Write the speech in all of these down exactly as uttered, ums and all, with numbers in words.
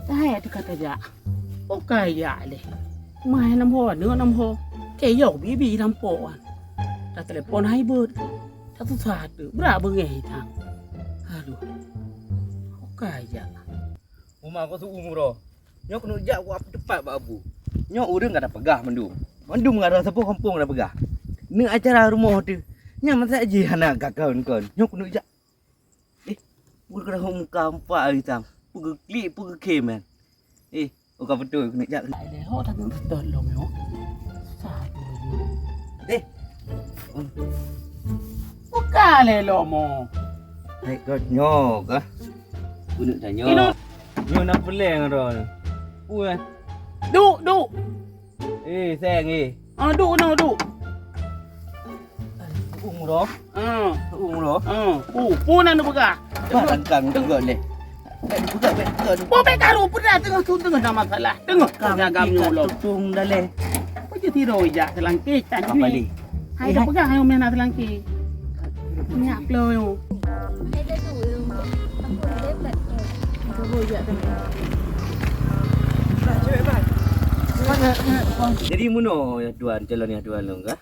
Hai, teuka tajak. Bukai jak lé. Mai nam ho, aneuk nam ho. Keu yo bibi nam po wan. Tatelepon hai beuet. Tasusah ateueh. Brat beungéh itang. Aduh. Bukai jak. Uma ko su umuro. Nyoe keuneuk jak ku apa tepat bak abu. Nyoe ureueng ka tapeugah mandum. Mandum ngon saboh kampung tapeugah. Neuk acara rumoh teuh. Nyan masa jih hana ka kon-kon. Nyoe keuneuk jak. Eh, peue keudroe muka empat hari tam. Peue geuklik, peue geukhem, man. Eh, oh, ka beutôi keuneuk jak. Hai lé, ho, tapi beutôi lom, ho. Susah tu. Eh. Buka lé lom, ho. Hai, kau nyoe kah? Keuneuk tanya. Inoe. Nyoe na peuleng dah. Ui. Duk, duk. Eh, seng, eh. Ah, duk, na duk. Umroh. Ah. Umroh. Ah. Pu, pu na neupeugah. Barangkang juga leh. Bèk dipeugah, bèk dipeugah. Pu, bèk karu peugah teungoh tu, teungoh na masalah. Teungoh. Kang, agam nyoe lom. Tutung dah leh. Apa je tiro ijak selangkeh tadi? Apa ni? Hai, dah peugah, ayo main selangkeh. Nyak ployo. Jadi meunoe ya tuan, calon ya tuan lôn kah?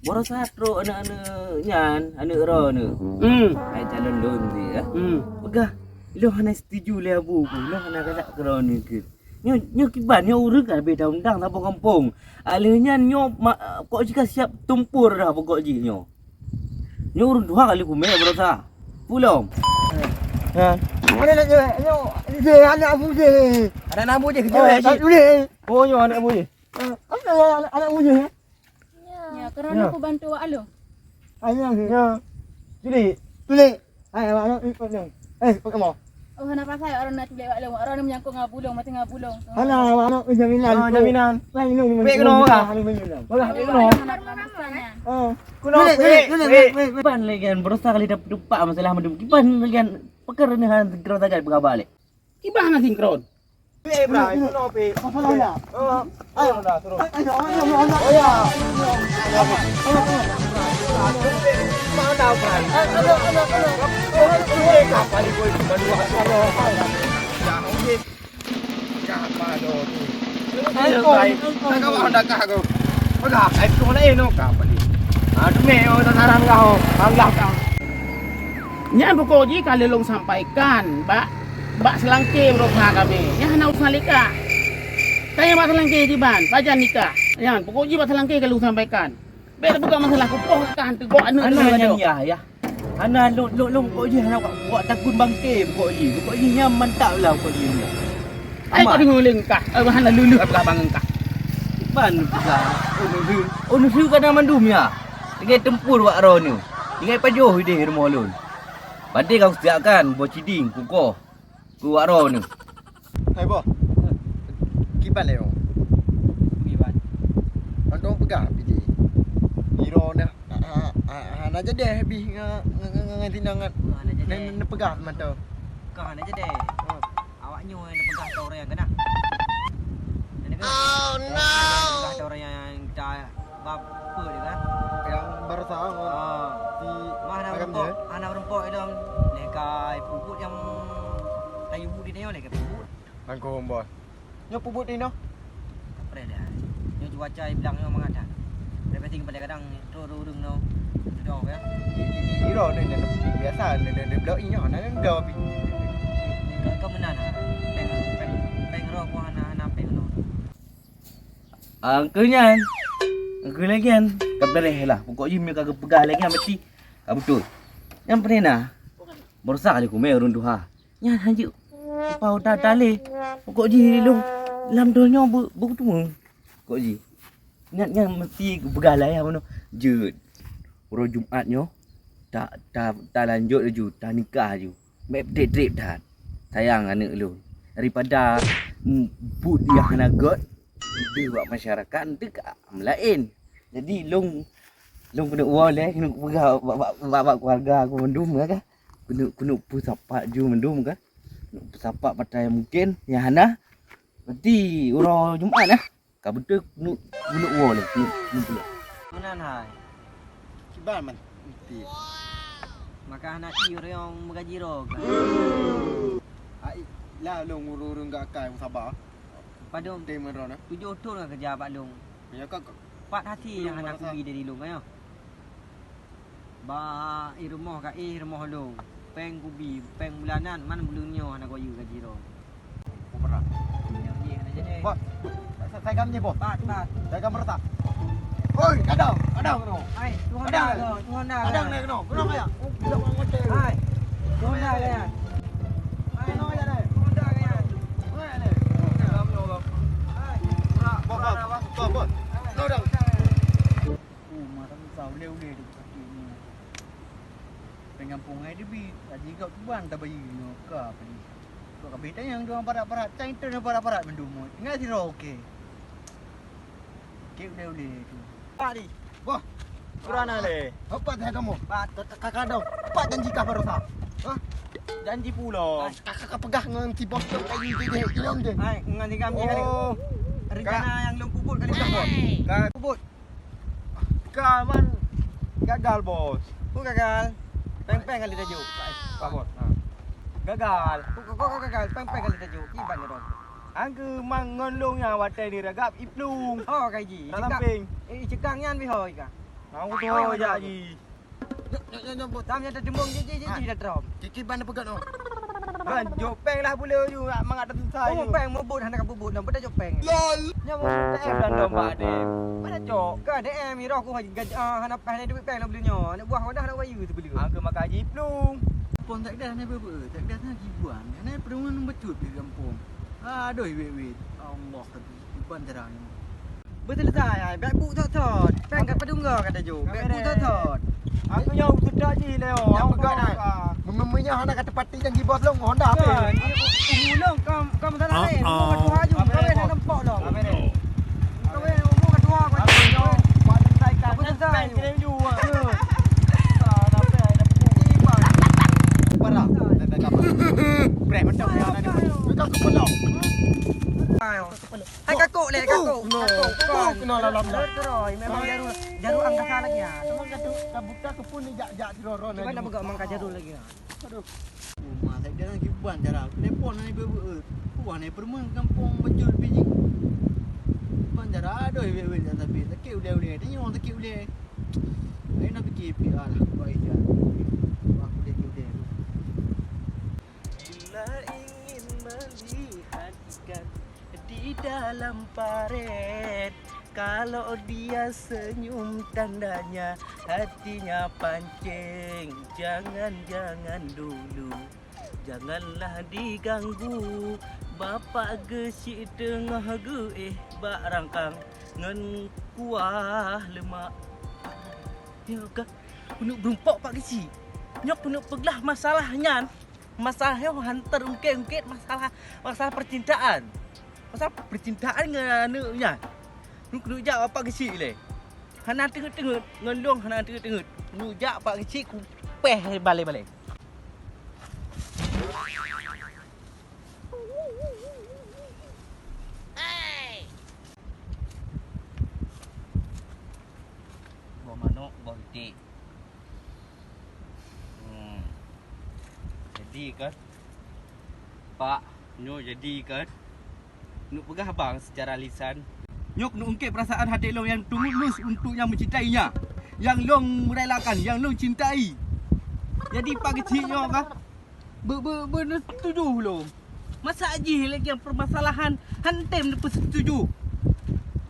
Baroesa trok aneuk-aneuk nyan, aneuk droeneuh. Hmm. Hai calon lôn tu ya. Hmm. Peugah, lôn hana setuju lé abu ku, lôn hana galak keu droeneuh keuh. Nyoe, nyoe kiban, nyoe ureueng ka leubeh undang saboh gampông. Alheuh nyan nyoe ma-, pokok jih ka siap tumpor dah pokok jih nyoe. Nyoe ureueng tuha kali kumé baroesa. Pulom. Ha. Mana nak jawab? Nyoe, dia anak abu dia. Anak abu dia kerja. Oh, tak boleh. Oh, nyoe anak abu dia. Eh, apa anak, anak abu dia? Ya, kerana aku bantu awak lu. Ayo, ya. Tulik. Tulik. Hai, awak anak ikut ni. Eh, ikut kamu. Oh, hana pasai orang nak tulik awak lu. Orang ni menyangkut dengan bulung, mati dengan bulung. Hana, awak anak jaminan. Ah, jaminan. Lain ni. Wek kena orang. Wek kena. Hana pasai. Ah. Kena wek, wek, wek. Ban lagi kan, berusaha kali dapat tupak masalah madu. Ban lagi kan, peker ni han segera sagai berabah lek. Kiban hana sinkron. Pek, Bray, keunoe, Pek. Masalah ya? Oh, ayo, dah, turun. Ayo, ayo, ayo, ayo. Oh, ya. Mana, Bray? Ayo, ayo, ayo, ayo. Oh, eh, kapal ni, boy, baru, baru. Dah, okey. Kapal tu. Ayo, Bray. Dah kawan dah kah kau. Pegang, ayo, tu mana, eh, no, kapal ni. Ah, demi, oh, sasaran kau. Anggap kau. Nyan pokok jih ka lôn sampaikan bak, bak seulangké beureuha kami. Nyan hana urusan lé kah. Tanyong bak seulangké jiban, pajan nikah. Nyan pokok jih bak seulangké ka lôn sampaikan. Bèk tapeugah masalah kupoh kah teugok aneuk. Hana nyan yah, yah. Hana lôn, lôn, lôn pokok jih hana wak, wak takun bangké pokok jih. Pokok jih nyan mantap lah pokok jih. Hai kau deungoe lé kah, eh, hana lulus peugah bang kah. Ban peugah, oh, nusui, oh, nusui ka na mandum ya. Tinggai tempur wak droeneuh. Tinggai pajoh idéh rumoh lôn. Bandé ka kusiapkan boh ciding, kukoh, keu wak droeneuh. Hai boh. Kiban lé, boh? Kiban. Mantong peugah pih jih. Niro dah, ha, ha, ha, hana jadi bih ngan, ngan, ngan, ngan Tina ngan. Hana jadi. Neu-, neupeugah mantong. Ka hana jadi. Oh. Awak nyoe nyang peugah tau ureueng nyang keunan. Nyang keunan. Oh, no! Peugah tau ureueng nyang, nyang kita bak peue dia kan? Nyang baroesa ngon si Agam je? Mah hana meureumpok, hana meureumpok ilong. Lé ka peubuet nyang ka yue buet di nyoe, lé ka peubuet. Nangkong, Bos. Nyoe peubuet di noh. Kapreh dah. Nyoe cuaca iblang nyoe mangat dah. Lepas ting pada kadang Droe-droe ureueng nyoe, droe ya. Iro ni, ni, ni, biasa ni, ni, ni, blok i nyoe, na, na, droe pi. Kau, kau meunan ha. Peng, peng, peng roh ku hana, hana peng roh. Ah, keu nyan. Keu lagi nyan. Ka beureh lah. Pokok jih meunyoe ka geupeugah lagi nyan, berarti ka beutôi. Nyang peureuna, beureusa lé kumé ureueng tuha. Nyan hanjeuet upah udah talé. Pokok jih lôn lam donya beu-, beuteumé. Pokok jih. Nyan, nyan meusti geupeugah lé ayah bunoe. Jeuet. Uroe Jumat nyoe, ta, ta, talanjot laju, tanikah laju. Bèk trép-trép that. Sayang aneuk lôn. Daripada, mm, buet nyang hana göt, leubeh bak masyarakat, enteuk ka meulaén. Jadi, lôn, lôn keuneuk woe lé, keuneuk peugah bak, bak, bak, bak keuluwarga ku mandum ka. Keuneuk, keuneuk peusapat ju mandum ka. Keuneuk peusapat mata nyang mungken, nyang hana. Berarti uroe Jumat lah. Ka beutôi keuneuk, keuneuk woe lé, keuneuk, keuneuk pulang. Meunan hai. Kiban man, meusti. Maka hana i ureueng meugaji droe ka. Ai, Lah lôn ureueng-ureueng gak akai saba. Padum? Tem droeneuh. Tujoh thon ka keurija bak lôn. Ya, ka, ka. Pat hati nyang hana kubi dari lôn, nyoe. Ba, eh, rumoh ka, eh, rumoh lôn. Péng kubi, péng bulanan, man buleuen nyoe hana goyue gaji droe. Bos, sa-, sai gam nyoe, Bos. Pat, pat. Sai gam rata. Oi, kadang, kadang kena. Hai, tu Honda. Kadang. Kena, tu Honda. Kadang kena, kena. Kena kaya. Hai, tu Honda kaya. Hai, tu Honda kaya. Kena kaya. Hai. Bos, bos, bos, bos. Hai. Kena dah. Oh, mata susah, uleh-uleh tu sakit ni. Penggampung hai debi, tak jigab tuban tabayeue nyoe ka apa ni. Kok kabeh tanyong doang parat-parat, cang itu parat-parat mendumut. Ingat siro okey. Okey, uleh-uleh tu. Pak ni. Wah, kurana le. Apa dah kamu? Pak, kakak dong. Pak janji kah barosa? Hah? Janji pulo. Kakak peugah ngon si bos tu tadi je, je, je, je. Hai, ngon si Gam je kali. Oh. Rencana nyang lôn peubuet kali. Peubuet. Ka man gagal, Bos. Peue gagal? Péng-péng kali tajok. Pak Bos. Ha. Gagal. Peue, peue, peue gagal? Péng-péng kali tajok. Kiban ni, Bos. Angkeu mang ngon lôn nyang watèe ni ragab iplueng. Oh, kaji. Icekang. Eh, icekang nyan bihoi ka. Aku tu jak ji. Nyoe, nyoe, nyoe, nyoe, Bos. Tam nyang teuteumong ji, ji, ji, ji, dah trom. Kiban peugah noh. Kan, jok péng lah buleuen ju, mangat teusai ju. Oh, péng mubot hana ka bubot, lam peudah jok péng. Lol. Nyoe mubot A T M dan domba deh. Mana cok? Ka A T M, iroh ku gaj-, ah, hana paih duit péng lam buleuen nyoe. Aneuk buah wadah nak bayeue sibuleuen. Angkeu maka jiplung. Pon tak dah na beu-beu, tak dah na jibuan. Na peureumeun bacut di gampông. Aduh, wet-wet. Allah, kiban cara nyoe. Beuteuleusai ai, bèk buet thot-thot. Péng ka padum goe ka tajok. Bèk buet thot-thot. Aku nyang seudok jih, Leo. Nyang peugah ai. Meunyoe hana ka teupati janji bos lôn, Honda habéh. Kan, umu lôn ka, ka masalah laén. Umu ka tuha ju, kawin dah nampak lom. Kawin umu ka tuha, kawin. Aku nyang buat selesai kan. Aku selesai. Péng kirim ju. Parah. Breh macam mana ni? Bukan kepala. Ayo. Hai, kakok lé, kakok. Kakok, kakok. Kena lalam lah. Terus, memang jaru, jaru angkasa lagi ya. Memang jaru, dah buka ke pun ni jak-jak si Roro. Cuba nak pegang mangka jaru lagi ya. Aduh. Rumah saya dah kiban cara. Telepon ni beu-beu. Wah, ni permen kampung bejul biji. Kiban cara, aduh, weh, weh, tapi sakit uleh-uleh. Tanya orang sakit uleh. Lain nak fikir, fikir, alah, baik je. Wah, uleh-uleh. Bila ingin melihat ikan di dalam paret, kalau dia senyum tandanya hatinya pancing. Jangan, jangan dulu, janganlah diganggu. Bapak geusyik teungoh geuéh bak rangkang ngon kuah lemak. Ya kan? Keuneuk beureumpok Pak Geusyik. Nyoe keuneuk peuglah masalah nyan. Masalah nyoe han teungkét-ungkét masalah, masalah percintaan. Masalah percintaan ngon aneuk nyan. Keuneuk jak Pak Geusyik lé. Hana teungeut-teungeut, ngon lôn hana teungeut-teungeut. Keuneuk jak Pak Geusyik kupéh balée-balée. Boh manok, boh iték. Hmm. Jadi kan? Pak, nyoe jadi kan? Neuk peugah abang secara lisan. Nyoe keuneuk ungkét perasaan até lôn nyang tulus untuk nyang mencintai nya. Nyang lôn merelakan, nyang lôn cintai. Jadi Pak Geusyik nyoe kan? Be-, be-, beuneusetuju lôn. Masa jih lagèe permasalahan han tem neupeusetuju.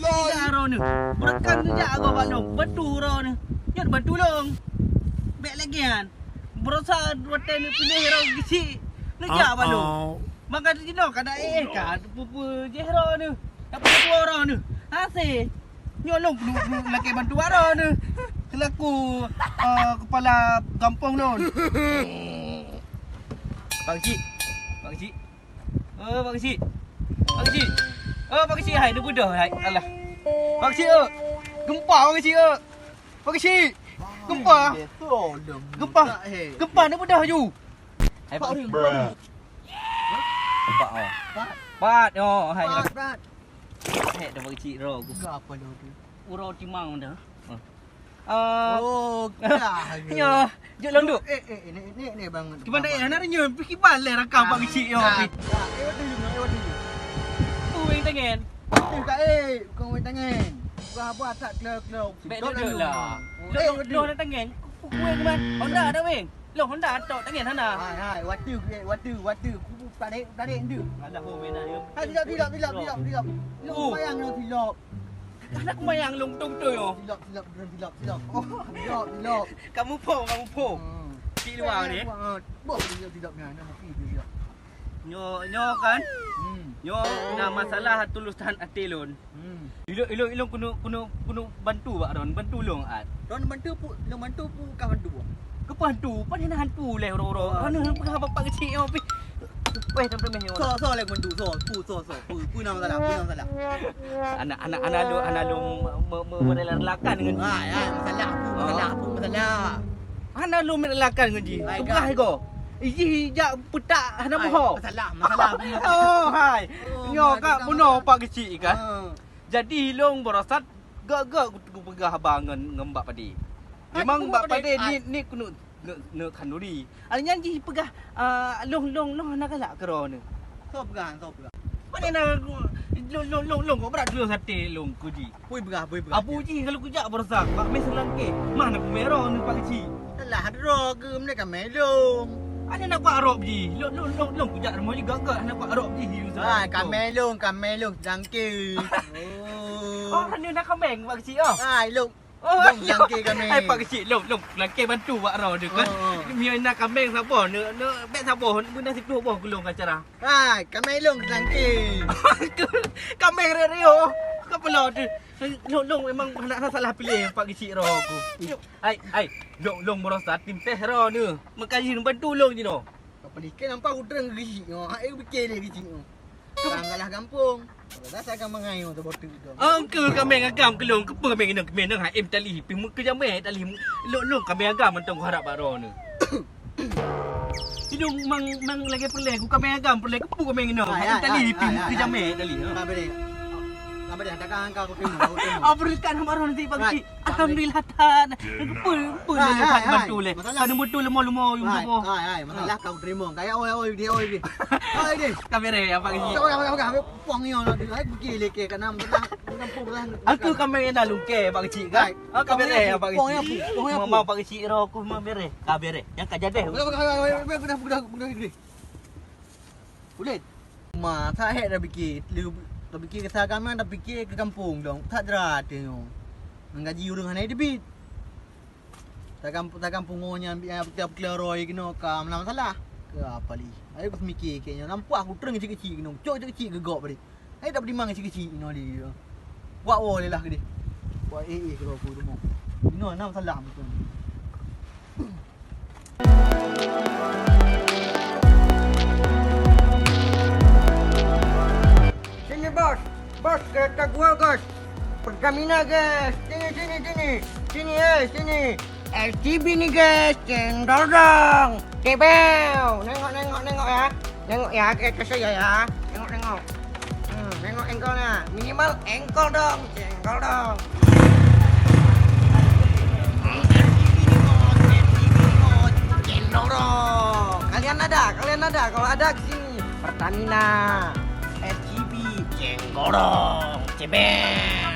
Tiga droeneuh. Beureukan neujak agoe bak lôn. Bantu droeneuh. Nyan bantu lôn. Bèk lagèe nyan. Beurasa watèe neupiléh droe Geusyik. Neujak bak lôn. Maka jinoe kada éh ka peue-peue jih droeneuh. Tapi dua droeneuh. Hasé. Nyoe lôn keuneuk lakèe bantu droeneuh. Selaku, eh, kepala gampông lôn. Pak Geusyik. Pak Geusyik. Oh, Pak Geusyik. Pak Geusyik. Oh, Pak Geusyik, hai, neubeudôh, hai. Alah. Pak Geusyik, oh. Gempa, Pak Geusyik, oh. Pak Geusyik. Gempa. Gempa. Gempa, neubeudôh ju. Hai, Pak Geusyik. Gempa, oh. Pat, oh, hai. Pat, Pat. Hek dah Pak Geusyik, bro. Apa dah tu? Uroe timang dah. Oh. Ah. Oh, dah ke? Nyoe, jeuet lôn duek. Eh, eh, eh, ni, ni, ni, bang. Kiban dah, eh, hana reunyeun, pih kiban lé rakam Pak Keuchik nyoe. Ah, ah, eh, what do you know? Eh, what do you know? Peue weng tangen? Eh, ka, eh, bukan weng tangen. Bukan apa, tak klo-klo. Bèk duduk lah. Eh, what do you know? Lôn hana tangen. Peue weng man? Honda ada weng. Lôn Honda tok tangen hana. Hai, hai, what do you, eh, what do you, what do you? Ku, ku, tarik, tarik, ndu. Alah, oh, mena, ya. Hai, tidak, tidak, tidak, tidak, tidak. Lôn bayang, lôn tidak. Hana kumayang lôn beutôi-beutôi nyoe. Silap, silap, silap, silap. Oh, silap, silap. Kamu po, kamu po. Hmm. Di luar ni. Wah, boh, silap, silap ni. Nak mati dia, silap. Nyoe, nyoe kan? Hmm. Nyoe na masalah tulus tahan até lôn. Hmm. Ilôn, ilôn, ilôn keuneuk, keuneuk, keuneuk bantu bak droen, bantu lôn at. Droen bantu pu-, lôn bantu pu-, ka bantu. Keupeue hantu? Pane na hantu lé uroe-uroe. Hana peugah Bapak Keuchik nyoe pih. Upéh teumé nyoe. Soe, soe lé bantu, soe, pu, soe, soe, pu, pu na masalah, pu na masalah. Anak, anak, anak lôn, anak lôn me-, me-, merelakan ngon jih. Ah, ya, masalah, pu, masalah, pu, masalah. Hana lôn merelakan ngon jih. Hai, peugah ka. Iko. Jih jak peutak hana moho. Masalah, masalah, pu, masalah. Oh, hai. Oh, nyoe ka bunoe Pak Keuchik kan. Ah. Jadi lôn baroesat gèt-gèt kupeugah haba ngon, ngon Bak Padé. Memang Bak Padé ni, ni keuneuk neuk, neuk khanduri. Ari nyan jih peugah, ah, lôn, lôn, lôn hana galak keudroe nyoe. Soe peugah, soe peugah? Pane na lôn, lôn, lôn, lôn, kok brat dua sate lôn keu jih. Pui peugah, pui peugah. Abu jih kalau kujak beurasa, bak mé seulangké. Mah na peumero nyoe Pak Keuchik. Salah droe keu meunan ka mé lôn. Ada nak kuat rop jih. Lôn, lôn, lôn, lôn kujak rumoh jih gèt-gèt hana kuat rop jih. Ah, ka mé lôn, ka mé lôn seulangké. Oh. Oh, hana na kameng Pak Keuchik oh. Ah, lôn. Oh, lôn jangke kami. Hai, Pak Keuchik, lôn, lôn, lakèe bantu bak droe tu kan. Oh, oh. Meunyoe na kameng saboh, neuk, neuk bèk saboh, beuna siplôh boh keu lôn acara. Hai, kameng lôn jangke. Kameng riôh-riôh, ka peulot tu. Lôn, lôn memang hana salah piléh Pak Keuchik droe ku. Hai, hai, lôn, lôn baroesa tim teh droe tu. Maka jih bantu lôn jinoe. Ka peulih keu nampak udeueng Keuchik nyoe. Hai, pike lé Keuchik nyoe. Orang salah gampông. Rasa ka mangai nyoe saboh teuk tu. Angke kameng agam keu lôn, keupeue kameng inong, kameng inong hai em tali, pih meukeujamé tali, lôn, lôn kameng agam mantong kuharap bak droeneuh. Inong mang, mang lagèe peureulèe, ku kameng agam peureulèe, keupeue kameng inong, hai em tali, pih meukeujamé tali. Ka bèrèh. Ka bèrèh, takang ka kuteurimong, ka kuteurimong. Oh, beureukat hamba roh nanti Pak Keuchik. Alhamdulillah, tan. Keupeue, keupeue lôn bantu lé. Masalah. Ka neubantu leumo-leumo, yum saboh. Hai, hai, masalah ka kuteurimong. Kaya oi, oi, di, oi, di. Oi, di. Ka bèrèh, Pak Keuchik. Pong nyoe, hai, bukit lé keu kanam, belah, belah, belah. Aku ka main dalam ke, Pak Keuchik, kan? Hai. Ah, ka bèrèh, Pak Keuchik. Pong nyoe, pong nyoe. Mama Pak Keuchik roh aku mah bèrèh. Ka bèrèh. Nyang ka jadeh. Udah, udah, udah, udah, udah, udah. Ulèe. Ma, that hék tapiké, lé-, tapiké keu sa agam nyan, tapiké keu gampông dong, that jrat nyoe. Ngon gaji ureueng hana teubiet. Tagam-, tagam pungo nyan, nyan, peuteulhôi keunoe ka meunan masalah. Keu apa lé? Ayo kuseumiké keu nyoe, nampak kutreun keuchik-keuchik keunoe, cok keuchik-keuchik keu gob tadi. Ayo tapeudimang keuchik-keuchik inoe lé. Buat woe lé lah keudeh. Buat éh-éh keudroe ku rumoh. Inoe na masalah beutôi. Sini, Bos. Bos, kereta gua, Bos. Pertamina, guys. Sini, sini, sini. Sini, eh, sini. L C B ni, guys. Cendol dong. Cebel. Nengok, nengok, nengok, ya. Nengok, ya, kereta saya, ya. Nengok, nengok. Hmm, nengok engkol na. Minimal engkol dong, engkol dong. Hmm, L C B ni, Bos, L C B ni, Bos. Cendol dong. Kalian ada? Kalian ada? Kalau ada, ke sini. Pertamina, L C B, cendol dong, cebek.